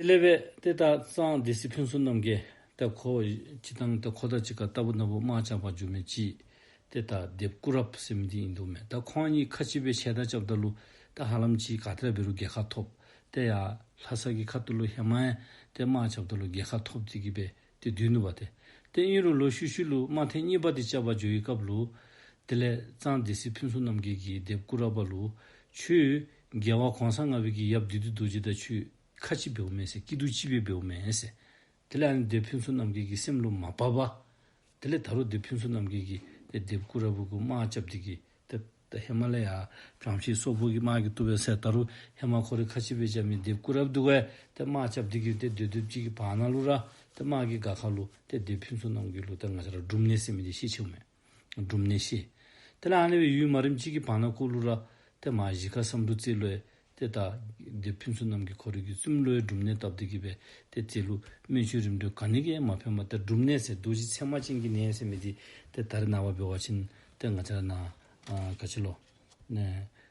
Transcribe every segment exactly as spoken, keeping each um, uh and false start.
དེ་ལས་འབད་ཏེ་ད་གཙང་སྡེ་སྲིད་ཕུན་ཚོགས་རྣམ་རྒྱལ་ད་ཁོ་སྤྱིར་བཏང་ད་ཁོ་དང་གཅིག་ཁར་ལྟ་བུ་ན་བུ་དམག་རྐྱབ་པར་འགྱོ་མི་ཅིག་ཏེ་ད་སྡེཔ་སྐུ་རབ་ཟེར་མི་འདི་ཨིན་འདུག་མས། ད་ཁོང་གཉིས་ཁ་གཅིག་སྦེ་ཕྱད་ད་རྐྱབ་ད་ལུ་ད་ཧ་ལམ་ཅིག་ག་ཏེ་ར་འབད་རུང་རྒྱལ་ཁ་ཐོབ། ཏེ་ཡར་ལྷ་ས་གི་ཁ་ཐུག་ལུ་ཧེ་མ་ཡང་ཏེ་དམག་རྐྱབ་ད་ལུ་རྒྱལ་ཁ་ཐོབ་སྟེ་གི་སྦེ་ཏེ་སྡོད་ནུག་པ་ཏེ། ཏེ་ཨིན་རུང་ལོག་ཤུལ་ཤུལ་ལུ་དམག་ཐེངས་གཉིས་པ་འདི་རྐྱབ་པར་འགྱོ་བའི་སྐབས་ལུ་དེ་ལས་གཙང་སྡེ་སྲིད་ཕུན་ཚོགས་རྣམ་རྒྱལ་གྱིས་སྡེཔ་སྐུ་རབ་པ་ལུ་ཁྱོད་རྒྱལ་བ་གོང་ས་ལྔ་པའི་གི་ཡབ་བདུད་འདུལ་རྡོ་རྗེ་དང་ཁྱོད་ཁ་གཅིག་འབདཝ་མས་ཟེར། སྐྱིད་སྡུག་གཅིག་སྦེ་འབདཝ་མས་ཟེར། དེ་ལས་ཨ་ནི་སྡེཔ་ཕུན་ཚོགས་རྣམ་རྒྱལ་གྱི་སེམས་ལུ་མ་བབ་པར་དེ་ལས་ད་རུང་སྡེཔ་ཕུན་ཚོགས་རྣམ་རྒྱལ་གྱིས་ཏེ་སྡེཔ་སྐུ་རབ་པ་གུ་དམག་རྐྱབ་སྟེ་གི་ཏེ་ད་ཧེ་མ་ལས་ཡར་བྲམ་ཤིང་སོག་པོ་གིས་དམག་གིས་བཏུལ་བས་ཟེར། ད་རུང་ཧེ་མ་ཁོ་རའི་ཁ་གཅིག་སྦེ་རྐྱབ་མི་སྡེཔ་སྐུ་རབ་འདི་གུ་ཡང་ཏེ་དམག་རྐྱབ་སྟེ་གི་ཏེ་སྡོད་སྡོདཔ་ཅིག་གི་བར་ན་ལུ་ར་ཏེ་དམག་གི་སྒར་ཁ་ལུ་ཏེ་སྡེཔ་ཕུན་ཚོགས་རྣམ་རྒྱལ་ལུ་ཏེ་ང་བཅས་ར་འབྲུམ་ནད་ཟེར་མི་འདི་བཤད་ཅི་མས། འབྲུམ་ནད་བཤད། དེ་ལས་ཨ་ནི་སྦེ་ཡུན་མ་རིངམ་ཅིག་གི་བར་ན་གུ་ལུ་ར་ཏེ་མར་གཞིས་ཁ་བསམ་འགྲུབ་རྩེ་ལུ་ཡང་ཏེ་ད་སྡེཔ་ཕུན་ཚོགས་རྣམ་རྒྱལ་ཁོ་རའི་གི་བཙུནམོ་ལུ་ཡང་འབྲུམ་ནད་བཏབ་སྟེ་གི་སྦེ་ཏེ་དེ་ལུ་སྨན་བཅོས་རིམ་གྲོ་ག་ནི་གིས་ཡང་མ་ཕན་པར་ཏེ་འབྲུམ་ནད་ཟེར་རྡོ་རྗེ་ཚེར་མ་ཅན་གྱི་ནད་ཟེར་མི་འདི་ཏེ་ད་རེས་ནངས་པ་འབད་བ་ཅིན་ཏེ་ང་བཅས་ར་ནཱ་ཨ་ག་ཅི་ལོ་ནད་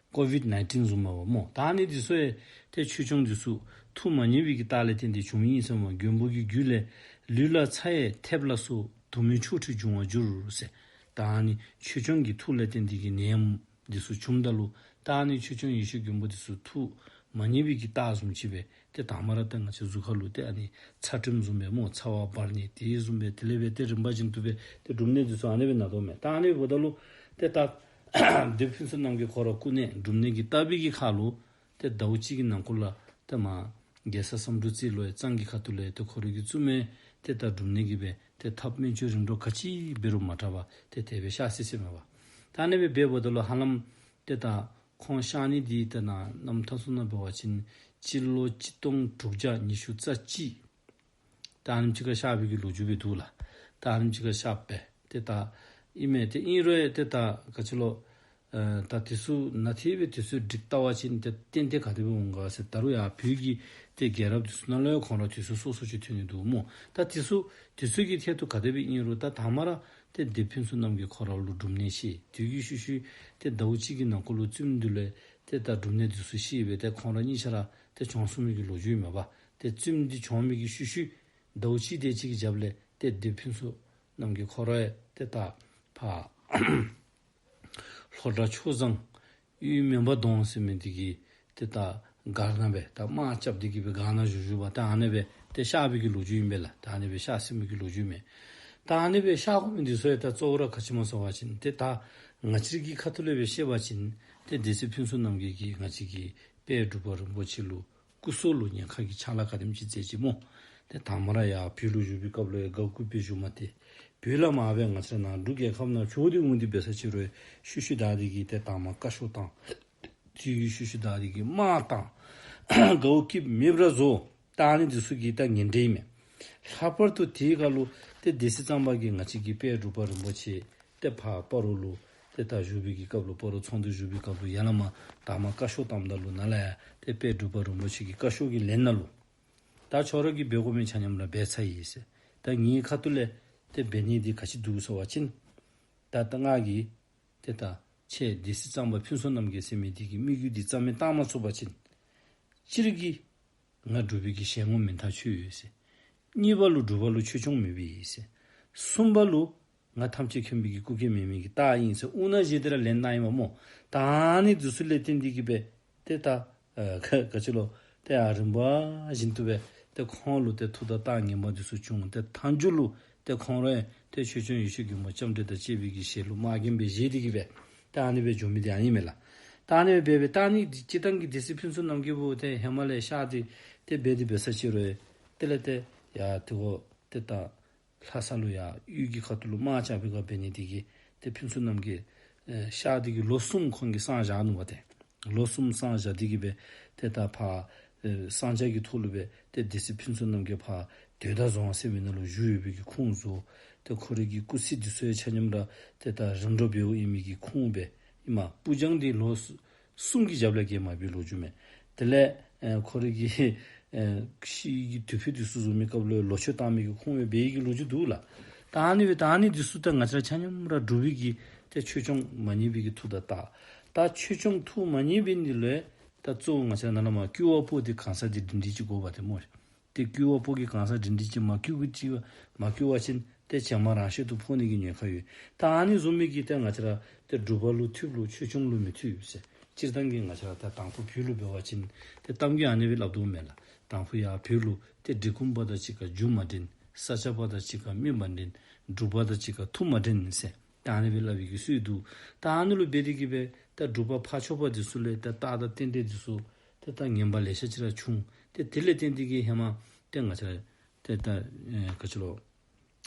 ཀོ་བིཌ་ནའིན་ཊིན་བཟུམ་མས་པ་སྨོ། ད་ཨ་ནི་འདི་ཚུ་ཡང་ཏེ་ཆོས་སྐྱོང་འདི་ཚུ་ཐུགས་མ་མཉེས་པའི་གི་རྟགས་ལས་བརྟེན་ཏེ་བྱུང་མི་ཨིན་ཟེར་སྨོ། མགོན་པོ་གི་རྒྱུད་ལས་ལུས་ལ་ཚ་ཡིས་ཐེབས་ལ་སོགས། དུ་མའི་ཆོ་འཕྲུལ་འབྱུང་བར་འགྱུར་ཟེར། ད་ཨ་ནི་ཆོས་སྐྱོང་གི་ཐུགས་ལས་བརྟེན་ཏེ་གི་ནད་འདི་ཚུ་བྱུངམ་ད་ལུ་ད་ཨ་ནི་ཆོས་སྐྱོང་ཡེ་ཤེས་མགོན་པོ་འདི་ཚུ་ཐུགས་མ་མཉེས་པའི་གི་རྟགས་བཟུམ་ཅིག་སྦེ་ཏེ་དང་པ་ར་ཏེ་ང་བཅས་གཟུགས་ཁ་ལུ་ཏེ་ཨ་ནི་ཚ་ཁྲིམས་བཟུམ་སྦེ་སྨོ། ཚ་བ་འབར་ནི་དེ་བཟུམ་སྦེ་དེ་ལས་འབད་ཏེ་རིམ་པ་བཞིན་དུ་སྦེ་ཏེ་འབྲུམ་ནད་འདི་ཚུ་ཨ་ནི་སྦེ་ན་དོ་མས། ད་ཨ་ནི་འབདཝ་ད་ལུ་ཏེ་ད་སྡེཔ་ཕུན་ཚོགས་རྣམ་རྒྱལ་ཁོ་ར་སྐུ་ནད་འབྲུམ་ནད་ཀྱིས་བཏབ་པའི་གི་ཁར་ལུ་ཏེ་ཟླཝ་གཅིག་གི་ནང་འཁོད་ལུ་ཏེ་མར་རྒྱལ་ས་བསམ་འགྲུབ་རྩེ་ལུ་ཡང་གཙང་གི་ཁ་ཐུག་ལུ་ཡང་ཏེ་ཁོ་རའི་གི་བཙུནམོ་ཡང་ཏེ་ད་འབྲུམ་ནད་ཀྱིས་སྦེ་ཏེ་ཐབས་སྨན་བཅོས་རིམ་གྲོ་ག་ཅི་འབད་རུང་མ་དྲག་པར་ཏེ་དེ་སྦེ་གཤགས་ཅི་ཟེར་མས་པ། ད་ཨ་ནི་སྦེ་འབདཝ་ད་ལུ་ཧ་ལམ་ཏེ་ད་ཁོང་གཤགས་ནི་འདི་ཏེ་ནཱ་རྣམ་ཐར་ཚུ་ནང་འབད་བ་ཅིན་སྤྱི་ལོ་གཅིག་སྟོང་དྲུག་བརྒྱ་ཉི་ཤུ་རྩ་གཅིག། ད་ཨ་ནེམ་ཅིག་ཁར་གཤགས་པའི་གི་ལོ་རྒྱུས་སྦེ་འདུག་ལགས། ད་ཨ་ནེམ་ཅིག་ཁར་གཤགསཔ་སྦེ་ཏེ་ད་ཨིན་མས། ཏེ་ཨིན་རུང་ཡང་ཏེ་ད་ག་ཅི་ལོ་ཨ་ད་དེ་ཚུ་ནཱ་ཏེ་སྦེ་དུས་ཚོད་སྒྲིག་བལྟ་བ་ཅིན་ཏེ་ཏན་ཏན་ག་དེ་སྦེ་འོང་ག་ཟེར། ད་རུང་ཡར་བོད་ཀྱི་ཏེ་རྒྱལ་རབས་དེ་ཚུ་ནང་ལུ་ཡང་ཁོང་ར་དུས་ཚོད་སོ་སོ་ཅིག་ཐོན་ནི་འདུག་སྨོ། ད་དེ་ཚུ་དེ་ཚུ་གི་ཐད་དུ་ག་དེ་སྦེ་ཨིན་རུང་ད་དང་པ་ར་ཏེ་སྡེཔ་ཕུན་ཚོགས་རྣམ་རྒྱལ་ཁོ་ར་ལུ་འབྲུམ་ནད་བཤད། དེ་གི་ཤུལ་ཤུལ་ཏེ་ཟླཝ་གཅིག་གི་ནང་འཁོད་ལུ་བཙུནམོ་འདི་ལུ་ཡང་ཏེ་ད་འབྲུམ་ནད་དེ་ཚུ་བཤད་སྦེ་ཏེ་ཁོང་ར་གཉིས་ཆ་ར་ཏེ་གྱོངས་སོང་མི་གི་ལོ་རྒྱུས་ཨིན་མས་པ། ཏེ་བཙུནམོ་འདི་གྱོངས་མི་གི་ཤུལ་ཤུལ་ཟླཝ་གཅིག་དེ་ཅིག་གི་རྒྱབ་ལས་ཏེ་སྡེཔ་ཕུན་ཚོགས་རྣམ་རྒྱལ་ཁོ་ར་ཡང་ཏེ་ད་ཕར་ལྷོ་བྲག་ཆོས་བཟང་གཡུས་སྨན་པ་གདོང་ཟེར་མི་འདི་གི་ཏེ་ད་སྒར་ནང་སྦེ་ད་དམག་རྐྱབ་སྟེ་གི་སྦེ་སྒར་ནང་བཞུགས་བཞུགས་པ་ད་ཨ་ནི་སྦེ་ཏེ་གཤགས་པའི་གི་ལོ་རྒྱུས་ཨིན་པས་ལགས། ད་ཨ་ནི་སྦེ་གཤགས་ཟེར་མི་གི་ལོ་རྒྱུས་མས། ད་ཨ་ནི་སྦེ་གཤགས་དགོ་མི་འདི་ཚུ་ཡང་ད་གཙོ་བོ་ར་ག་ཅི་སྨོ་ཟེར་བ་ཅིན་ཏེ་ད་ང་བཅས་ཀྱི་ཁ་ཐུག་ལས་སྦེ་བཤད་པ་ཅིན་ཏེ་སྡེ་སྲིད་ཕུན་ཚོགས་རྣམ་རྒྱལ་གྱིས་ང་བཅས་ཀྱི་དཔལ་འབྲུག་པ་རིན་པོ་ཆེ་ལུ་སྐུ་སྲོག་ལུ་ཉེན་ཁ་གི་ཕྱག་ལཱ་ག་དེམ་ཅིག་མཛད་ཅི་སྨོ། ཏེ་དང་པ་ར་ཡར་བོད་ལུ་བཞུགས་པའི་སྐབས་ལུ་ཡང་དགའ་སྐྱིད་སྦེ་བཞུགས་མ་སྟེར། བོད་ལས་མར་སྦེ་ང་བཅས་ནཱ་འབྲུག་རྒྱལ་ཁབ་ནང་བྱོག་སྟེ་འོང་སྟེ་འབད་ས་ཅིག་རུང་ཤུལ་ཤུལ་བདའ་སྟེ་གི་ཏེ་དང་པ་བཀའ་ཤོག་བཏང་། དེ་གི་ཤུལ་ཤུལ་བདའ་སྟེ་གི་དམག་བཏང་། དགའ་སྐྱིད་མེདཔ་ར་བཟོ། ད་ཨ་ནི་འདི་ཚུ་གི་ད་ངན་འབྲས་ཨིན་མས། ལྷག་པར་དུ་དེའི་སྐབས་ལུ་ཏེ་སྡེ་སྲིད་གཙང་པ་གིས་ང་བཅས་ཀྱི་དཔལ་འབྲུག་པ་རིན་པོ་ཆེ་ཏེ་ཕར་སྤ་རོ་ལུ་ཏེ་ད་བཞུགས་པའི་གི་སྐབས་ལུ་སྤ་རོ་ཚོང་འདུས་བཞུགས་པའི་སྐབས་ལུ་ཡར་ལས་མར་དང་པ་བཀའ་ཤོག་བཏངམ་ད་ལུ་ནཱ་ལས་ཡར་ཏེ་དཔལ་འབྲུག་པ་རིན་པོ་ཆེ་གི་བཀའ་ཤོག་གི་ལན་ནང་ལུ་ད་ཁྱོད་ར་གིས་འབད་དགོ་མི་ཆ་མཉམ་ར་འབད་ཚར་ཡི་ཟེར། ད་ངེའི་ཁ་ཐུག་ལས་ཏེ་འབད་ནི་འདི་ག་ཅི་འདུག་ཟེར་བ་ཅིན་ད་ད་ང་གིས་ཏེ་ད་ཁྱེད་སྡེ་སྲིད་གཙང་པ་ཕུན་ཚོགས་རྣམ་རྒྱལ་ཟེར་མི་འདི་གི་དམིགས་ཡུལ་འདི་རྩ་མེད་བཏང་མ་ཚུགས་པ་ཅིན་སྤྱིར་གྱིས་ང་འབྲུག་པའི་གི་ཞལ་ངོ་མེན་ཐག་ཆོད་ཡོད་ཟེར། གཉིས་པ་ལུ་འབྲུག་པ་ལུ་ཆོས་སྐྱོང་མེདཔ་ཨིན་ཟེར། གསུམ་པ་ལུ་ང་ཐམས་ཅད་མཁྱེན་པའི་གི་སྐུ་སྐྱེ་མེན་མི་གི་རྟགས་ཨིན་ཟེར་དབུ་ན་བཞེས་ཏེ་ར་ལན་གནང་ཡི་མས་སྨོ། ད་ཨ་ནི་འདི་ཚུ་ལས་བརྟེན་ཏེ་གི་སྦེ་ཏེ་ད་ཨ་ག་ག་ཅི་ལོ་ཏེ་ཨ་རིམ་པ་བཞིན་དུ་སྦེ་ཏེ་ཁོང་ལུ་ཏེ་མཐུ་དང་རྟགས་ངན་པ་འདི་ཚུ་བྱུང་། ཏེ་མཐའ་མཇུག་ལུ་ཏེ་ཁོང་ར་ཡང་ཏེ་ཆོས་སྐྱོང་ཡེ་ཤེས་མགོན་པོ་ལྕམ་དྲལ་དང་བཅས་པའི་གི་ཞལ་ལུ་དམག་རྒྱན་སྦེ་བཞེས་ཏེ་གི་སྦེ་ད་ཨ་ནི་སྦེ་འགྱོ་མི་འདི་ཨ་ནི་མས་ལགས། ད་ཨ་ནི་སྦེ་འབད་སྦེ་ད་ཨ་ནི་སྤྱིར་བཏང་གི་སྡེ་སྲིད་ཕུན་ཚོགས་རྣམ་རྒྱལ་པོ་ཏེ་ཧེ་མ་ལས་གཤགས་ཏེ་ཏེ་འབད་དེ་འབད་ས་ཅིག་རུང་དེ་ལས་ཏེ་ཡར་དེ་གུ་ཏེ་ད་ལྷ་ས་ལུ་ཡར་གཡུས་ཀྱི་ཁ་ཐུག་ལུ་དམག་རྐྱབ་པའི་སྐབས་འབད་ནི་དེ་གིས་ཏེ་ཕུན་ཚོགས་རྣམ་རྒྱལ་ཨེ་གཤགས་ཏེ་གི་ལོ་གསུམ་ཁོང་གིས་གསང་བཞག་ནུག་པ་ཏེ། ལོ་གསུམ་གསང་བཞག་སྟེ་གི་སྦེ་ཏེ་ད་ཕར་ཨེ་གསང་བྱ་གི་ཐོག་ལུ་སྦེ་ཏེ་སྡེ་སྲིད་ཕུན་ཚོགས་རྣམ་རྒྱལ་ཕར་དོས་ཟླ་རྫོང་ཟེར་མི་ནང་ལུ་བཞུགས་ཡོད་པའི་གི་ཁུངས་བཟོ། ཏེ་ཁོ་རའི་གི་སྐུ་ཚེ་འདི་ཚུ་ཡང་ཆ་མཉམ་ར་ཏེ་ད་རིམ་གྲོ་འབདཝ་ཨིན་མི་གི་ཁུངས་སྦེ་ཨིན་མས། སྤུར་སྦྱང་འདི་ལོ་གསུམ་གསུམ་གྱི་རྒྱབ་ལས་ཀྱི་མ་འབད་ལོ་རྒྱུས་མས། དེ་ལས་ཨེ་ཁོ་རའི་གི་ཨེ་ཤི་གི་དུས་ཕུད་འདི་ཚུ་བཟུམ་མའི་སྐབས་ལུ་ལོ་མཆོད་བཏང་མི་གི་ཁུངས་སྦེ་འབད་ཡི་གི་ལོ་རྒྱུས་འདུག་ལགས། ད་ཨ་ནི་སྦེ་ད་ཨ་ནི་འདི་ཚུ་ད་ང་བཅས་ར་ཆ་མཉམ་ར་འབྲུག་པའི་གི་ཏེ་ཆོས་སྐྱོང་མ་མཉེས་པའི་གི་མཐུ་དང་རྟགས། ད་ཆོས་སྐྱོང་མཐུ་མ་མཉེས་པའི་འདི་ལུ་ད་གཙོ་བོ་ང་བཅས་ར་ནཱ་ལས་མར་སྐྱེ་བ་པོ་འདི་གང་ཟག་འདི་སྒྲིང་སྒྲིང་ཅིག་དགོ་པ་ཏེ་སྨོ། ཏེ་བསྐུལ་བ་པོ་གིས་གང་ཟག་སྒྲིང་སྒྲི་ཅིག་མ་བསྐུལ་གི་ཅིག་མ་བསྐུལ་བ་ཅིན་ཏེ་བྱད་མ་རང་གཤེད་དུ་ཕོག་ནི་གི་ཉེན་ཁ་ཡོད། ད་ཨ་ནི་བཟུམ་མའི་གི་ཏེ་ང་བཅས་ར་ཏེ་སྒྲུབ་པ་ལུ་ཐུབ་རུང་ཆོས་སྐྱོང་ལུ་མི་ཐུབ་ཟེར། སྤྱིར་བཏང་གི་ང་བཅས་ར་ད་དང་ཕུ་བོད་ལུ་འབད་བ་ཅིན་ཏེ་གཏམ་གྱི་ཨ་ནི་སྦེ་སླབ་དོ་མས་ལགས། དང་ཕུ་ཡར་བོད་ལུ་ཏེ་འབྲི་གུང་པ་དང་གཅིག་ཁར་རྒྱུ་མ་འགྲན། ས་སྐྱ་པ་དང་གཅིག་ཁར་མི་མ་འགྲན། འབྲུག་པ་དང་གཅིག་ཁར་མཐུ་མ་འགྲན་ཟེར། ད་ཨ་ནི་སྦེ་སླབ་པའི་གི་སྲོལ་འདུག། ད་ཨ་ནི་ལུ་འབད་དེ་གི་སྦེ་ད་འབྲུག་པ་ཕར་ཕྱོགས་པ་འདི་ཚུ་ལས་ད་རྟགས་དང་རྟེན་འབྲེལ་འདི་ཚུ་ཏེ་ད་ངན་པ་ལེ་ཤ་ཅིག་ར་བྱུང་། ཏེ་དེ་ལས་བརྟེན་ཏེ་གི་ཧེ་མ་ཏེ་ང་བཅས་ཏེ་ད་ཨེ་ག་ཅི་ལོ་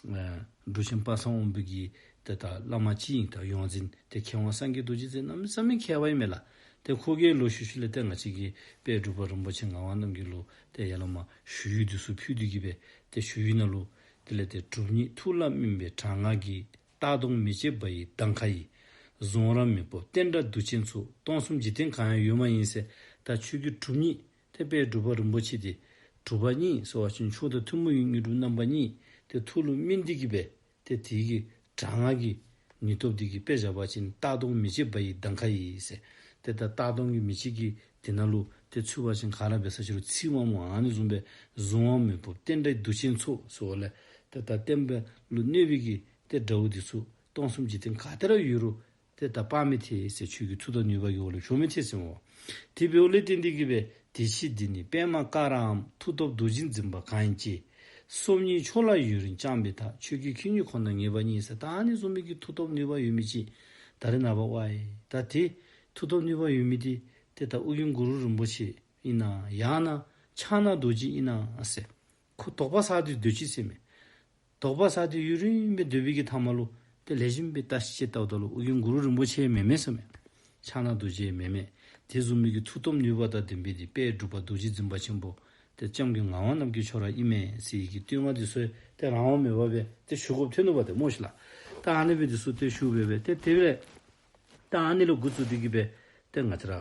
ཨེ་འབྲུག་ཆེན་དཔག་བསམ་དབང་པོ་གི་ཏེ་ད་བླ་མ་ཅིག་ཨིན། ད་ཡོངས་འཛིན་ཏེ་མཁས་དབང་སངས་རྒྱས་རྡོ་རྗེ་ཟེར་གནམ་མེད་ས་མེད་མཁས་པ་ཨིན་མས་ལགས། ཏེ་ཁོ་གིས་ལོག་ཤུལ་ཤུལ་ལས་ཏེ་ང་བཅས་ཀྱི་དཔལ་འབྲུག་པ་རིན་པོ་ཆེ་ངག་དབང་རྣམ་རྒྱལ་ལུ་ཏེ་ཡ་ལ་མ་ཞུ་ཡིག་འདི་ཚུ་ཕུལ་ཏེ་གི་སྦེ་ཏེ་ཞུ་ཡིག་ནང་ལུ་དེ་ལས་ཏེ་གྲུབ་བརྙེས་ཐུགས་ལ་སྨིན་པའི་དྲག་སྔགས་ཀྱི། རྟག་སྟོང་མི་བྱེད་པ་ཡི་གདངས་ཁ་ཡིས། གཟུང་བར་མི་སྤོབས་བསྟན་དགྲ་གདུག་ཅན་ཚོགས། སྟོང་གསུམ་འཇིག་རྟེན་གང་ཡང་ཡོད་མ་ཡིན་ཟེར། ད་ཁྱོད་ཀྱི་གྲུབ་བརྙེས་ཏེ་དཔལ་འབྲུག་པ་རིན་པོ་ཆེ་འདི་གྲུབ་པ་བརྙེས་ཟེར་བ་ཅིན་མཆོག་དང་ཐུན་མོང་གི་དངོས་གྲུབ་རྣམ་པ་གཉིས་ཏེ་ཐུགས་ལུ་སྨིན་ཏེ་གི་སྦེ་ཏེ་དེ་གི་དྲག་སྔགས་ཀྱི་ནུས་སྟོབས་འདི་གིས་དཔེ་བཞག་པ་ཅིན་རྟག་སྟོང་མི་བྱེད་པ་ཡི་གདངས་ཁ་ཡིས་ཟེར། ཏེ་ད་རྟག་སྟོང་གི་མི་བྱེད་ཀྱི་དེ་ནང་ལུ་ཏེ་ཚུད་པ་ཅིན་ག་ར་འབད་ས་ཅིག་རུང་ཚིག་མ་མོ་ཨ་ནི་བཟུམ་སྦེ་གཟུང་བར་མི་སྤོབས་བསྟན་དགྲ་གདུག་ཅན་ཚོགས་ཟེར་བ་ལས་ཏེ་ད་བསྟན་པ་ལུ་གནོད་པའི་གི་ཏེ་དགྲ་བོ་འདི་ཚུ་སྟོང་གསུམ་འཇིག་རྟེན་ག་ཏེ་ར་ཡོད་རུང་ཏེ་ད་དཔའ་མི་ཐེག་ཟེར། ཁྱོད་ཀྱི་མཐུ་དང་ནུས་པ་གི་འོག་ལུ་ཤོར་མི་ཐེག་ཟེར་མོ། དེ་འབདཝ་ལས་བརྟེན་ཏེ་གི་སྦེ་དེ་ཕྱིར་འདི་ནི་པདྨ་ཀ་རའམ་མཐུ་སྟོབས་རྡོ་རྗེ་འཛིན་པ་གང་ཡིན་གྱི། སོམ་ཉིའི་ཕྱོགས་ལ་ཡུན་རིང་བཅངས་པའི་མཐའ། ཆོས་ཀྱི་ཁྱད་ཉིད་ཁོ་ན་ངེས་པ་ཉིད་ཟེར། ད་ཨ་ནི་བཟུམ་མའི་གི་མཐུ་སྟོབས་ནུས་པ་ཡོད་མི་ཅིག་ད་རེས་ནངས་པ་ཝའི་ད་དེ་མཐུ་སྟོབས་ནུས་པ་ཡོད་མི་འདི་ཏེ་ད་ཨོ་རྒྱན་གུ་རུ་རིན་པོ་ཆེ་ཨིན་ན་ཡང་ན་ཕྱག་ན་རྡོ་རྗེ་ཨིན་ན་ཟེར། ཁོ་དོགས་པ་ཟ་སྟེ་སྡོད་ཅི་ཟེར་མས། དོགས་པ་ཟ་སྟེ་ཡུན་རིངམོ་སྦེ་སྡོད་པའི་གི་མཐའ་མ་ལུ་ཏེ་ལེགས་ཤོམ་སྦེ་བརྟག་ཞིབ་དཔྱད་བལྟཝ་ད་ལུ་ཨོ་རྒྱན་གུ་རུ་རིན་པོ་ཆེ་མེན་མས་ཟེར་མས། ཕྱག་ན་རྡོ་རྗེ་མེན་མས། དེ་བཟུམ་མའི་གི་མཐུ་སྟོབས་ནུས་པ་དང་ལྡན་པའི་དེ་དཔལ་འབྲུག་པ་རྡོ་རྗེ་འཛིན་པ་ཆེན་པོ་ཏེ་སྐྱབས་མགོན་ངག་དབང་རྣམ་རྒྱལ་མཆོག་ར་ཨིན་མས་ཟེར་བའི་གི་བསྟོད་བསྔགས་འདི་ཚུ་ཏེ་རང་དབང་མེད་པར་སྦེ་ཏེ་ཞུ་དགོཔ་ཐོན་ནུག་པ་ཏེ་སྨོ་ཤིག་ལགས། ད་ཨ་ནི་སྦེ་འདི་ཚུ་ཏེ་ཞུ་སྦེ་སྦེ་ཏེ་དེ་སྦེ་ད་ཨ་ནི་ལུ་འགོ་བཙུགས་ཏེ་གི་སྦེ་ཏེ་ང་བཅས་ར་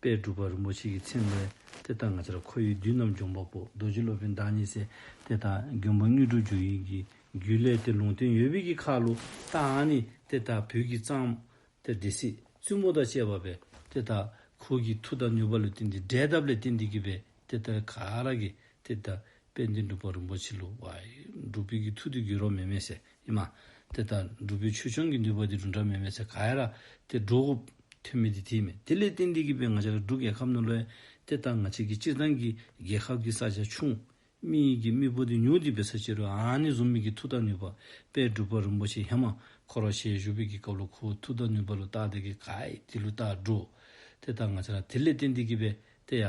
དཔལ་འབྲུག་པ་རིན་པོ་ཆེ་གི་མཚན་ལས་ཏེ་ད་ང་བཅས་ར་ཁོ་ཡི་བདུད་རྣམས་འཇོམས་པ་པོ། རྡོ་རྗེ་སློབ་དཔོན་བདག་ཉིད་ཟེར། ཏེ་ད་མགོན་པོ་དངོས་གྲུབ་འབྱུང་བའི་གི་རྒྱུད་ལས་ཏེ་ལུང་བསྟན་ཡོད་པའི་གི་ཁར་ལུ་ད་ཨ་ནི་ཏེ་ད་བོད་ཀྱི་གཙང་ཏེ་སྡེ་སྲིད་བཙུན་མོ་དང་བཅས་པ་སྦེ་ཏེ་ད་ཁོ་གི་མཐུ་དང་ནུས་པ་ལུ་བརྟེན་ཏེ་བསྒྲལ་བཏབ་ལས་བརྟེན་ཏེ་གི་སྦེ་ཏེ་ད་ག་ར་གིས་ཏེ་ད་དཔལ་ལྡན་འབྲུག་པ་རིན་པོ་ཆེ་ལུ་ཝའི་འབྲུག་པའི་གི་མཐུ་འདི་འགྱུར་བ་མེད་མས་ཟེར་ཨིན་མས། ཏེ་ད་འབྲུག་པའི་ཆོས་སྐྱོང་གི་ནུས་པ་འདི་འགྱུར་བ་མེད་མས་ཟེར་ག་ར་ཏེ་འདྲོག་དགོཔ་ཐོན་མི་འདི་དེ་ཨིན་མས། དེ་ལས་བརྟེན་ཏེ་གི་སྦེ་ང་བཅས་ར་འབྲུག་རྒྱལ་ཁབ་ནང་ལུ་ཡང་ཏེ་ད་ང་བཅས་ཀྱི་སྤྱིར་བཏང་གི་རྒྱལ་ཁབ་ཀྱི་ས་ཆ་ཆུང་མི་གི་མི་འབོར་འདི་ཉུང་སྟེ་འབད་ས་ཅིག་རུང་ཨ་ནི་བཟུམ་མའི་གི་མཐུ་དང་ནུས་པ་དཔལ་འབྲུག་པ་རིན་པོ་ཆེ་ཧེ་མ་ཁོ་ར་ཞལ་བཞུགས་པའི་གི་སྐབས་ལུ་ཁོ་མཐུ་དང་ནུས་པ་ལུ་བལྟ་སྟེ་གི་ག་ཡི་དེ་ལུ་བལྟ་འདྲོག། ཏེ་ད་ང་བཅས་ར་དེ་ལས་བརྟེན་ཏེ་གི་སྦེ་ཏེ་ཡ་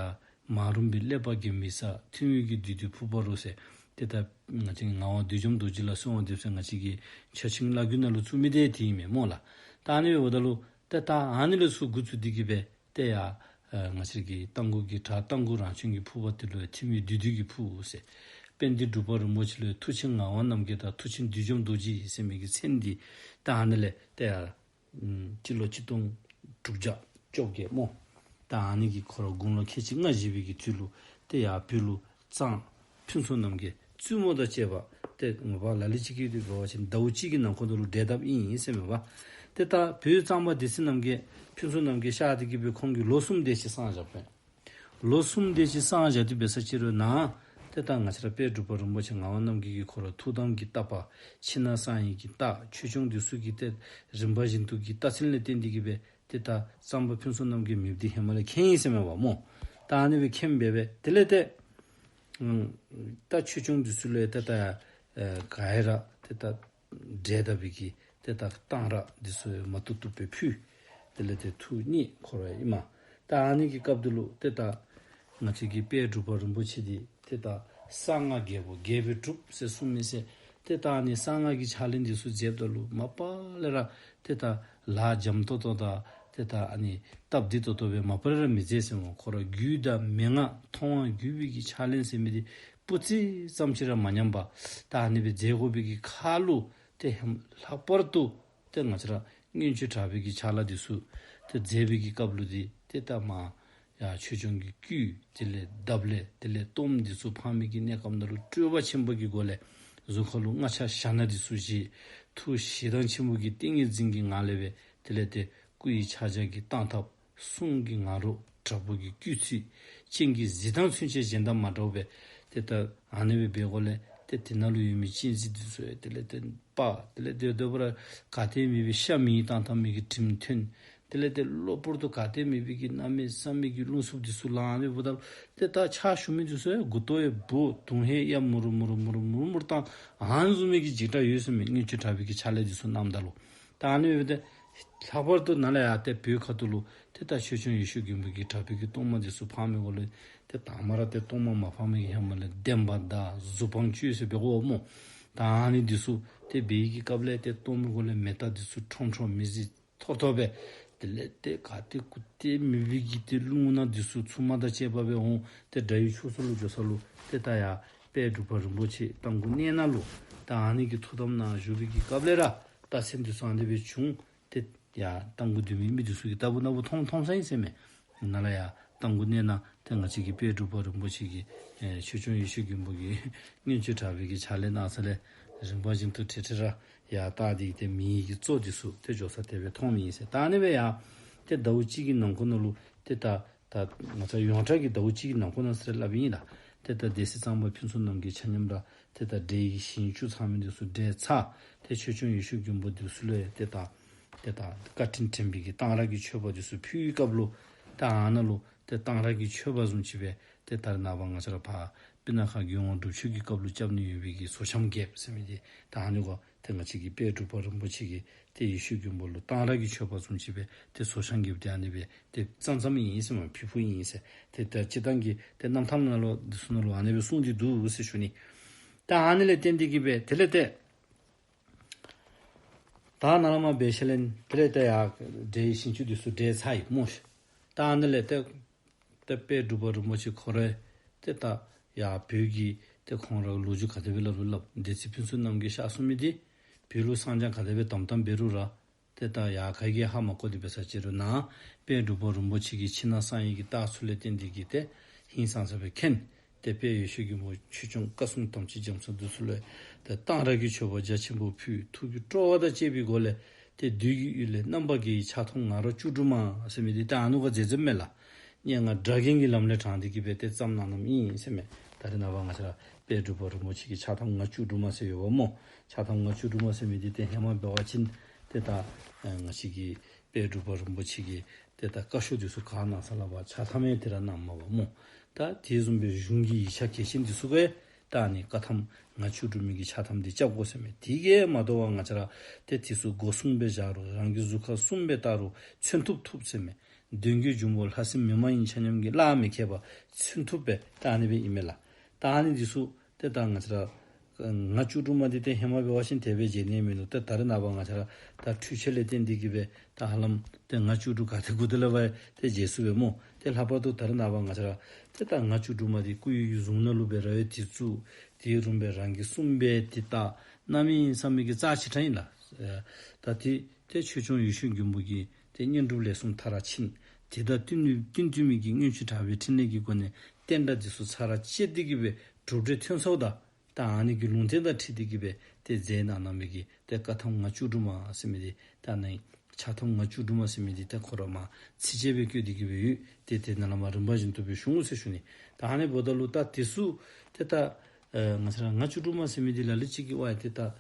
མ་རུངས་པའི་ཀླད་པ་འགེམས་པའི་ས། ཐུན་མོང་གི་བདུད་འདུལ་ཕུར་པ་རུ་ཟེར། ཏེ་ད་ང་བཅས་ངག་དབང་བདུད་འཇོམས་རྡོ་རྗེ་ལ་གསོལ་བ་འདེབས་ཟེར་ང་བཅས་ཀྱི་ཕྱག་ཆེན་བླ་བརྒྱུད་ནང་ལུ་ཚུད་མི་འདི་དེ་ཨིན་མས་སྨོ་ལགས། ད་ཨ་ནི་འབདཝ་ད་ལུ་ཏེ་ད་ཨ་ནི་ལས་ཚུར་འགོ་བཙུགས་ཏེ་གི་སྦེ་ཏེ་ཡ་ཨ་ང་བཅས་ཀྱི་རྟ་མགོ་གི་བྲག་རྟ་མགོ་རང་བྱུང་གི་ཕུར་པ་དེ་ལུ་ཡང་ཐུན་མོང་བདུད་འདུལ་གྱི་ཕུར་ཟེར། དཔལ་ལྡན་འབྲུག་པ་རིན་པོ་ཆེ་ལུ་ཡང་མཐུ་ཆེན་ངག་དབང་རྣམ་རྒྱལ་དང་མཐུ་ཆེན་བདུད་འཇོམས་རྡོ་རྗེ་ཟེར་མི་གི་མཚན་འདི་ད་ཨ་ནི་ལས་ཏེ་ཡ་ཨམ་སྤྱི་ལོ་ཆིག་སྟོང་དྲུག་བརྒྱ་བཅོ་བརྒྱད་སྨོ། ད་ཨ་ནི་གི་ཁོ་ར་དགུང་ལོ་ཁལ་གཅིག་ལྔ་བཞེས་པའི་གི་དུས་ལུ་ཏེ་ཡར་བོད་ལུ་གཙང་ཕུན་ཚོགས་རྣམ་རྒྱལ་བཙུན་མོ་དང་བཅས་པ་ཏེ་ངོ་མ་ལ་ལུ་ཅིག་གིས་འབད་བ་ཅིན་ཟླཝ་གཅིག་གི་ནང་འཁོད་དུ་ལུ་བསྒྲལ་བཏབ་ཨིན་ཟེར་མས་པ། ཏེ་ད་བོད་གཙང་པ་སྡེ་སྲིད་རྣམ་རྒྱལ་ཕུན་ཚོགས་རྣམ་རྒྱལ་གཤགས་ཏེ་གི་སྦེ་ཁོང་གིས་ལོ་གསུམ་དེ་ཅིག་གསང་བཞག་པས། ལོ་གསུམ་དེ་ཅིག་གསང་བཞག་སྟེ་འབད་ས་ཅིག་རུང་ནཱ་ཏེ་ད་ང་བཅས་ར་དཔལ་འབྲུག་པ་རིན་པོ་ཆེ་ངག་དབང་རྣམ་རྒྱལ་གྱིས་ཁོ་ར་ཐུགས་དམ་གྱི་བརྟག་པ་ཕྱི་ནང་གསང་བའི་གི་བརྟག་ཆོས་སྐྱོང་འདི་ཚུ་གི་ཏེ་རིམ་པ་བཞིན་དུ་གི་རྟགས་མཚན་ལས་བརྟེན་ཏེ་གི་སྦེ་ཏེ་ད་གཙང་པ་ཕུན་ཚོགས་རྣམ་རྒྱལ་མེདཔ་འདི་ཧེ་མ་ལས་མཁྱེན་ཡི་ཟེར་མས་པ་སྨོ། ད་ཨ་ནི་སྦེ་མཁྱེན་སྦེ་སྦེ་དེ་ལས་ཏེ་ཨམ་ད་ཆོས་སྐྱོང་འདི་ཚུ་ལུ་ཡང་ཏེ་ད་ཨེ་ག་ཡ་ར་ཏེ་ད་བསྒྲལ་བཏབ་པའི་གི་ཏེ་ད་གཏང་རག་འདི་ཚུ་མ་བཏུབ་བཏུབ་སྦེ་ཕུལ། དེ་ལས་ཏེ་ཐུགས་མཉེས་ཁོ་ར་ཨིན་མས། ད་ཨ་ནི་གི་སྐབས་འདི་ལུ་ཏེ་ད་ང་བཅས་ཀྱི་དཔལ་འབྲུག་པ་རིན་པོ་ཆེ་འདི་ཏེ་ད་གསང་སྔགས་རྒྱལ་པོ་རྒྱལ་པོའི་སྒྲུབ་ཟེར་གསུངས་མི་ཟེར། ཏེ་ད་ཨ་ནི་གསང་སྔགས་ཀྱི་ཕྱག་ལེན་འདི་ཚུ་མཛདཔ་ད་ལུ་མ་པ་ལས་ར་ཏེ་ད་ལཱ་འཇམ་ཏོང་ཏོ་དང་ཏེ་ད་ཨ་ནི་སྟབས་བདེ་ཏོག་ཏོ་སྦེ་མ་པ་ལས་ར་མི་མཛད་ཟེར་སྨོ། ཁོ་ར་རྒྱུད་དང་མན་ངག་མཐོང་བ་བརྒྱུད་པའི་གི་ཕྱག་ལེན་ཟེར་མི་འདི་སྤུ་རྩེ་ཙམ་ཅིག་ར་མ་ཉམས་པར་ད་ཨ་ནི་སྦེ་མཛད་དགོ་པའི་གི་ཁར་ལུ་ཏེ་ལྷག་པར་དུ་ཏེ་ང་བཅས་ར་མངོན་སྤྱོད་དྲག་པོའི་གི་ཕྱག་ལཱ་འདི་ཚུ་ཏེ་མཛད་པའི་གི་སྐབས་ལུ་འདི་ཏེ་ད་མ་ཡ་ཆོས་སྐྱོང་གི་བསྐུལ་དེ་ལས་གདབ་ལས་དེ་ལས་གཏོརམ་འདི་ཚུ་འཕང་མི་གི་གནས་སྐབས་ནང་ལུ་སྤྲོས་པ་ཆེན་པོ་གི་སྒོ་ལས་གཟུགས་ཁ་ལུ་སྔགས་ཕྱག་ཞྭ་ནག་འདི་ཚུ་བཞེས། ཐུགས་ཞེ་སྡང་ཆེན་པོ་གི་ཏིང་ངེ་འཛིན་གྱི་ངང་ལས་སྦེ་དེ་ལས་ཏེ་སྐུ་ཡི་ཕྱག་རྒྱ་གི་བཏང་ཐབས་གསུང་གི་ང་རོ་དྲག་པོ་གི་བསྐུལ་ཚིག་སྤྱན་གྱི་གཟི་མདངས་ཚུན་ཆད་གཞན་དང་མ་འདྲཝ་སྦེ་ ཏེ་ད་ཨ་ནི་སྦེ་འབད་སྒོ་ལས་ཏེ་དེ་ནང་ལུ་ཡོད་མི་གཅན་གཟན་འདི་ཚུ་ཡང་དེ་ལས་ཏེ་སྤར། དེ་ལས་ཏེ་དེ་འབདཝ་ད་ག་ཏེ་མེད་པའི་ཤ་མེ་ཡིས་བཏང་བཏང་མི་གི་དྲིམ་ཐོན། དེ་ལས་ཏེ་གློ་བུར་དུ་ག་ཏེ་མེད་པའི་གི་གནམ་མེད་ས་མེད་ཀྱི་རླུང་འཚུབ་འདི་ཚུ་ལངས། ཨ་ནི་འབདཝ་ད་ཏེ་ད་ཕྱག་ཞུ་མི་འདི་ཚུ་ཡང་མགུ་ཏོ་ཡང་སྦུབ། དུང་ཧེ་ཡར་མུར་མུར་མུར་མུར་མུར་བཏང་། ཨ་ནི་བཟུམ་མའི་གི་འཇིགས་སྐྲག་ཡོད་ཟེར་མས། མངོན་སྤྱོད་དྲག་པོའི་གི་ཕྱག་ལས་འདི་ཚུ་གནངམ་ད་ལུ། ད་ཨ་ནི་འབདཝ་ད་ལྷག་པར་དུ་ནཱ་ལས་ཡར་ཏེ་བོད་ཁ་ཐུག་ལུ་ཏེ་ད་ཆོས་སྐྱོང་ཡེ་ཤེས་མགོན་པོ་གི་དྲག་པོའི་གི་གཏོར་མ་འདི་ཚུ་འཕང་མི་འགོ་ལས་ཏེ་དང་པ་ར་ཏེ་གཏོར་མ་མ་འཕང་མི་གི་ཧེ་མ་ལས་འདན་མ་དང་གཟུ་དཔང་བཅོས་ཟེར་འབད་དགོ་སྨོ། ད་ཨ་ནི་འདི་ཚུ་ཏེ་འབད་བའི་གི་སྐབས་ལས་ཏེ་གཏོར་མའི་འགོ་ལས་མེ་སྟག་འདི་ཚུ་ཁྲོམ་ཁྲོམ་མེ་བཟི་ཐོར་ཐོར་སྦེ། དེ་ལས་ཏེ་ག་ཏེ་གུ་ཏེ་མེད་པའི་གི་ཏེ་རླུང་ནག་འདི་ཚུ་འཚུབ་མ་དང་བཅས་པ་སྦེ་འོང་། ཏེ་དགྲ་ཡི་ཕྱོགས་སུ་ལུ་འགྱོ་ས་ལུ་ཏེ་ད་ཡར་དཔལ་འབྲུག་པ་རིན་པོ་ཆེ་རྟ་མགོ་གནས་ནང་ལུ་ད་ཨ་ནི་གི་ཐུགས་དམ་ནང་བཞུགས་པའི་གི་སྐབས་ལས་ར་རྟགས་མཚན་འདི་ཚུ་ཨ་ནི་སྦེ་བྱུང་། ཏེ་ཡར་རྟ་མགོ་སྡོད་མི་མི་འདི་ཚུ་གིས་ལྟ་བུ་ན་བུ་མཐོང་མཐོང་ས་ཨིན་ཟེར་མས། ནཱ་ལས་ཡར་རྟ་མགོ་གནས་ནང་ཏེ་ང་བཅས་ཀྱི་དཔལ་འབྲུག་པ་རིན་པོ་ཆེ་གི་ཨེ་ཆོས་སྐྱོང་ཡེ་ཤེས་མགོན་པོ་གི་མངོན་སྤྱོད་དྲག་པོའི་གི་ཕྱག་ལས་གནང་ས་ལས་རིམ་པ་བཞིན་དུ་ཁྲིག་ཁྲི་ར་ཡར་བཏགས་ཏེ་ཏེ་མེ་ཡི་གི་མཚོ་འདི་ཚུ་ཏེ་འགྱོ་ས་དེ་སྦེ་མཐོང་མི་ཨིན་ཟེར། ད་ཨ་ནི་སྦེ་ཡར་ཏེ་ཟླཝ་གཅིག་གི་ནང་འཁོད་ནང་ལུ་ཏེ་ད་ད་ང་བཅས་ཡོངས་གྲགས་ཀྱི་ཟླཝ་གཅིག་གི་ནང་འཁོད་ནང་ཟེར་སླབ་ཨིན་ལགས། ཏེ་ད་སྡེ་སྲིད་གཙང་པ་ཕུན་ཚོགས་རྣམ་རྒྱལ་ཆ་མཉམ་ར་ཏེ་ད་འདྲེ་ཡི་ཞིང་བཅུ་ཚང་མི་འདི་ཚུ་བསྒྲལ་ཚར། ཏེ་ཆོས་སྐྱོང་ཡེ་ཤེས་མགོན་པོ་འདི་ཚུ་ལུ་ཏེ་ད་ཏེ་ད་བཀའ་དྲིན་དྲན་པའི་གི་གཏང་རག་གི་མཆོད་པ་འདི་ཚུ་ཕུལ་བའི་སྐབས་ལུ་ད་ཨ་ནཱ་ལུ་ཏེ་གཏང་རག་གི་མཆོད་པ་བཟུམ་ཅིག་སྦེ་ཏེ་ད་རེས་ནངས་པ་ང་བཅས་ར་ཕར་སྤུ་ན་ཁ་རྒྱལ་དབང་སྒྲུབ་མཆོད་ཀྱི་སྐབས་ལུ་རྐྱབ་ནི་ཡོད་པའི་གི་ཟོར་འཆམ་རྒྱབ་ཟེར་མི་འདི་ད་ཨ་ནི་གུ་ཏེ་ང་བཅས་ཀྱི་དཔལ་འབྲུག་པ་རིན་པོ་ཆེ་གིས་ཏེ་ཡེ་ཤེས་མགོན་པོ་ལུ་གཏང་རག་གི་མཆོད་པ་བཟུམ་ཅིག་སྦེ་ཏེ་ཟོར་འཆམ་རྒྱབ་སྟེ་ཨ་ནི་སྦེ་ཏེ་བརྩམས་བརྩམསཔ་ཨིན་ཟེར་མས། ཕུལ་ཕུལཝ་ཨིན་ཟེར། ཏེ་ད་སྤྱིར་བཏང་གི་ཏེ་རྣམ་ཐར་ནང་ལུ་འདི་ཚུ་ནང་ལུ་ཨ་ནི་སྦེ་གསུངས་ཏེ་འདུག་ཟེར་ཞུ་ནི། ད་ཨ་ནི་ལས་བརྟེན་ཏེ་གི་སྦེ་དེ་ལས་ཏེ་ད་ནཱ་ལས་མར་འབད་ཞིནམ་ལས་དེ་ལས་ཏེ་ཡར་འདྲེ་ཡི་ཞིང་བཅུ་འདི་ཚུ་བསྒྲལ་ཚར་ཡི་སྨོ་ཤིག། ད་ཨ་ནི་ལས་ཏེ་ཏེ་དཔལ་འབྲུག་པ་རིན་པོ་ཆེ་ཁོ་ར་ཏེ་ད་ཡར་བོད་ཀྱི་ཏེ་ཁོང་ར་ལོ་རྒྱུས་ག་དེ་སྦེ་སླབ་རུང་སླབ། སྡེ་སྲིད་ཕུན་ཚོགས་རྣམ་རྒྱལ་གཤགས་སོང་མི་འདི་བོད་ལུ་གསང་རྒྱ་ག་དེ་སྦེ་དམ་དམ་འབད་རུང་ར་ཏེ་ད་ཡར་ག་གིས་ཧ་མ་གོ་སྟེ་འབད་ས་ཅིག་རུང་ནཱ་དཔལ་འབྲུག་པ་རིན་པོ་ཆེ་གིས་ཕྱི་ནང་གསང་བའི་གི་རྟགས་ཚུ་ལས་བརྟེན་ཏེ་གི་ཏེ་ཧིང་སངས་ས་སྦེ་མཁྱེན། ཏེ་དཔལ་ཡེ་ཤེས་མགོན་པོ་ཆོས་སྐྱོང་བཀའ་སྲུང་དམ་ཅན་རྒྱ་མཚོ་འདི་ཚུ་ལུ་ཏེ་གཏང་རག་གི་མཆོད་པ་རྒྱ་ཆེན་པོ་ཕུལ། ཐུགས་ཀྱི་སྤྲོ་བ་དང་བཅས་པའི་སྒོ་ལས་ཏེ་བདུད་ཀྱི་ཡུལ་ལས་རྣམ་པར་རྒྱལ་བའི་ཕྱག་ཐམ་ང་རོ་བཅུ་དྲུག་མ་ཟེར་མི་འདི་ད་ཨ་ནི་གུ་མཛད་མཛདཔ་མས་ལགས། སྙན་ངག་སྒྲ་རྒྱན་གྱི་ལམ་ལས་དྲངས་ཏེ་གི་སྦེ་ཏེ་བརྩམས་གནང་གནངམ་ཨིན་ཟེར་མས། ད་རེས་ནངས་པ་ང་བཅས་ར་དཔལ་འབྲུག་པ་རིན་པོ་ཆེ་གི་ཕྱག་ཐམ་ང་བཅུ་དྲུག་མ་ཟེར་ཡོདཔ་སྨོ། ཕྱག་ཐམ་ང་བཅུ་དྲུག་མ་ཟེར་མི་འདི་ཏེ་ཧེ་མ་འབད་བ་ཅིན་ཏེ་ད་ཨེ་ང་བཅས་ཀྱི་དཔལ་འབྲུག་པ་རིན་པོ་ཆེ་གི་ཏེ་ད་བཀའ་ཤོག་འདི་ཚུ་ག་གནང་ས་ལུ་ཕར་ཕྱག་ཐམ་ཡང་དེ་ར་གནངམ་མས་པ་སྨོ། ད་དེ་བཟུམ་སྦེ་གཞུང་གི་ཡིག་ཆ་གལ་ཆེན་འདི་ཚུ་གུ་ད་ཨ་ནི་བཀའ་ཐམ་ང་བཅུ་དྲུག་མའི་གི་ཕྱག་ཐམ་འདི་རྐྱབ་དགོ་ཟེར་མས། དེ་གིས་མ་དོ་བར་ང་བཅས་ར་ཏེ་དེ་ཚུ་སྒོ་སྲུངམ་སྦེ་བཞག་རུང་རང་གི་གཟུགས་ཁར་སྲུངམ་སྦེ་བཏགས་རུང་མཚོན་ཐུབ་ཐུབ་ཟེར་མས། གདོན་བགེགས་འབྱུང་པོ་ལྷ་སྲིན་མི་མ་ཡིན་ཆ་མཉམ་གྱིས་གླགས་མི་ཁེལ་བར་མཚོན་ཐུབ་སྦེ་ད་ཨ་ནི་སྦེ་ཨིན་མས་ལགས། ད་ཨ་ནི་འདི་ཚུ་ཏེ་ད་ང་བཅས་ར་ང་བཅུ་དྲུག་མ་འདི་ཏེ་ཧེ་མ་འབད་བ་ཅིན་དེ་སྦེ་མཇལ་ནི་མིན་འདུག། ཏེ་ད་རེས་ནངས་པ་ང་བཅས་ར་ད་འཕྲུལ་ཆས་ལས་བརྟེན་ཏེ་གི་སྦེ་ད་ཧ་ལམ་ཏེ་ང་བཅུ་དྲུག་ག་ཏེ་གུ་ཏེ་ལས་འབད་ཏེ་མཇལ་ཚུགས་པས་སྨོ། ཏེ་ལྷག་པར་དུ་ད་རེས་ནངས་པ་ང་བཅས་ར་ཏེ་ད་ང་བཅུ་དྲུག་མ་འདི་སྐུ་ཡི་གཟུངས་ནང་ལུ་སྦེ་ར་ཡོད། དེ་ཚུ་དེ་རུང་སྦེ་རང་གིས་སྲུངམ་སྦེ་ཏེ་ད་གནམ་མེད་ས་མེད་ཀྱི་རྩ་ཆེ་དྲགས་ཨིན་ལགས། ད་ཏེ་ཏེ་ཆོས་སྐྱོང་ཡེ་ཤེས་མགོན་པོ་གི་ཏེ་བསྙེན་སྒྲུབ་ལས་གསུམ་མཐར་ཕྱིན། དེ་དང་བསྟུན་བསྟུན་བསྟུན་མི་གི་མངོན་སྤྱོད་དྲག་པོའི་ཕྲིན་ལས་ཀྱི་སྒོ་ནས་བསྟན་དགྲ་འདི་ཚུ་ཚར་བཅད་དེ་གི་སྦེ་གྲུབ་འབྲས་ཐོན་སོངམ་ད་ད་ཨ་ནི་གི་ལུང་བསྟན་དང་འཁྲིལ་ཏེ་གི་སྦེ་ཏེ་མཛད་གནང་གནང་མི་གི་ཏེ་བཀའ་ཐམ་ང་བཅུ་དྲུག་མ་ཟེར་མི་འདི་ད་ནི་ཕྱག་ཐམ་ང་བཅུ་དྲུག་མ་ཟེར་མི་འདི་ཏེ་ཁོ་ར་མ་ཚིགས་བཅད་སྦེ་བཀོད་དེ་གི་སྦེ་ཡོད། ཏེ་དེ་ནང་ལས་མར་རིམ་པ་བཞིན་དུ་སྦེ་ཞུ་འོང་ཟེར་ཞུ་ནི། ད་ཨ་ནི་འབདཝ་ད་ལུ་ད་དེ་ཚུ་ཏེ་ད་ཨེ་ང་བཅས་ར་ང་བཅུ་དྲུག་མ་ཟེར་མི་འདི་ལ་ལུ་ཅིག་གིས་ཝའི་ཏེ་ད་ཨེ་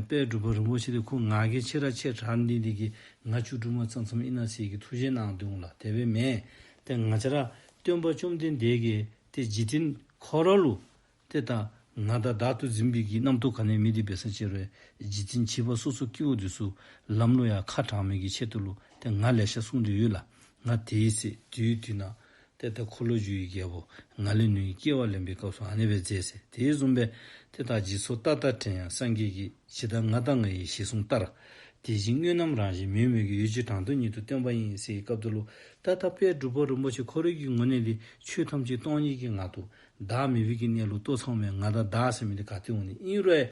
དཔལ་འབྲུག་པ་རིན་པོ་ཆེ་འདི་ཁོ་ང་རྒྱལ་ཆེ་ར་ཆེ་དྲགས་ནི་འདི་གིས་ང་བཅུ་དྲུག་མ་ཙམ་ཙམ་ཨིན་ན་ཟེར་གི་ཐུགས་བཞེད་གནང་སྡོད་འོང་ལགས། དེ་སྦེ་མེན། ཏེ་ང་བཅས་ར་སྟོན་པ་བཅོམ་ལྡན་འདས་ཀྱིས་ཏེ་འཇིག་རྟེན་ཁོ་ར་ལུ་ཏེ་ད་ང་དང་བདག་ཏུ་འཛིན་པའི་གི་རྣམ་རྟོག་ག་ནི་མེད་དེ་འབད་ས་ཅིག་རུང་འཇིག་རྟེན་བྱིས་པ་སོ་སོ་སྐྱེ་བོ་འདི་ཚུ་ལམ་ལུ་ཡར་ཁ་དྲངས་མི་གི་ཆེད་དུ་ལུ་ཏེ་ང་ལེ་ཤ་གསུངས་ཏེ་ཡོད་ལགས། ང་དེའི་ཚེ་དུས་དུས་ན་ཏེ་ད་འཁོར་ལོས་སྒྱུར་བའི་རྒྱལ་པོ་ང་ལས་ནུ་ཡི་སྐྱེ་བ་ལེན་པའི་སྐབས་སུ་ཨ་ནི་སྦེ་མཛད་ཟེར། དེ་བཟུམ་སྦེ་ཏེ་ད་འཇིག་ཚོགས་ལྟ་ལྟ་དྲན་ཡང་སངས་རྒྱས་ཀྱིས། ཇི་ལྟར་ང་དང་ང་ཡི་ཞེས་གསུངས་ལྟར། དེ་བཞིན་དངོས་རྣམས་རང་བཞིན་མེད་མོད་ཀྱི། ཡུལ་གྱི་གྲངས་དུ་ཉིད་དུ་སྟོན་པ་ཡིན། ཟེར་བའི་སྐབས་དེ་ལུ་ད་ལྟ་དཔལ་འབྲུག་པ་རིན་པོ་ཆེ་ཁོ་རའི་གི་ངོས་ནས་འདི་ཆོས་ཐམས་ཅད་སྟོང་ཉིད་ཀྱི་ངང་དུ་བདག་མེད་པའི་གི་གནས་ལུགས་རྟོགས་ཚརཝ་མས། ང་དང་བདག་ཟེར་མི་འདི་ག་ཏེ་འོང་ནི། ཨིན་རུང་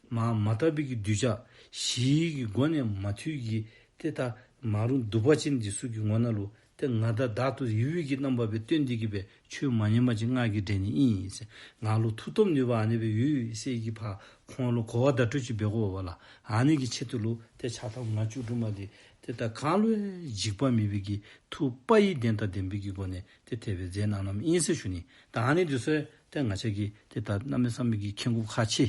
མ་མ་དག་པའི་གི་གདུལ་བྱ་ཞི་བའི་གི་སྒོ་ནས་མ་ཐུལ་གྱི་ཏེ་ད་མ་རུངས་གདུག་པ་ཅན་འདི་ཚུ་གི་ངོ་ནང་ལུ་ཏེ་ང་དང་བདག་ཏུ་ཡུལ་བའི་གི་རྣམ་པ་སྦེ་སྟོན་ཏེ་གི་སྦེ་ཆོས་མ་ཉམས་པ་ཅིག་ང་གིས་འདྲེན་ནི་ཨིན་ཟེར། ང་ལུ་མཐུ་སྟོབས་ནུས་པ་ཨ་ནི་སྦེ་ཡོད་ཟེར་གྱི་ཕར་ཁོང་ལུ་གོ་བ་བརྡ་སྤྲོད་ཅིག་འབད་དགོ་པས་ལགས། ཨ་ནི་གི་ཆེད་དུ་ལུ་ཏེ་ཕྱག་ཐམ་ང་བཅུ་དྲུག་མ་འདི་ཏེ་ད་གང་ལུ་ཡང་འཇིགས་པ་མེད་པའི་གི་ཐུགས་དཔའ་ཡི་གདེང་དང་ལྡན་པའི་གི་སྒོ་ནས་ཏེ་དེ་སྦེ་མཛད་གནང་གནངམ་ཨིན་ཟེར་ཞུ་ནི། ད་ཨ་ནི་འདི་ཚུ་ ཏེ་ང་བཅས་ཀྱིས་ཏེ་ད་གནམ་མེད་ས་མེད་ཀྱི་མཁྱེན་དགོཔ་ཁག་ཆེ།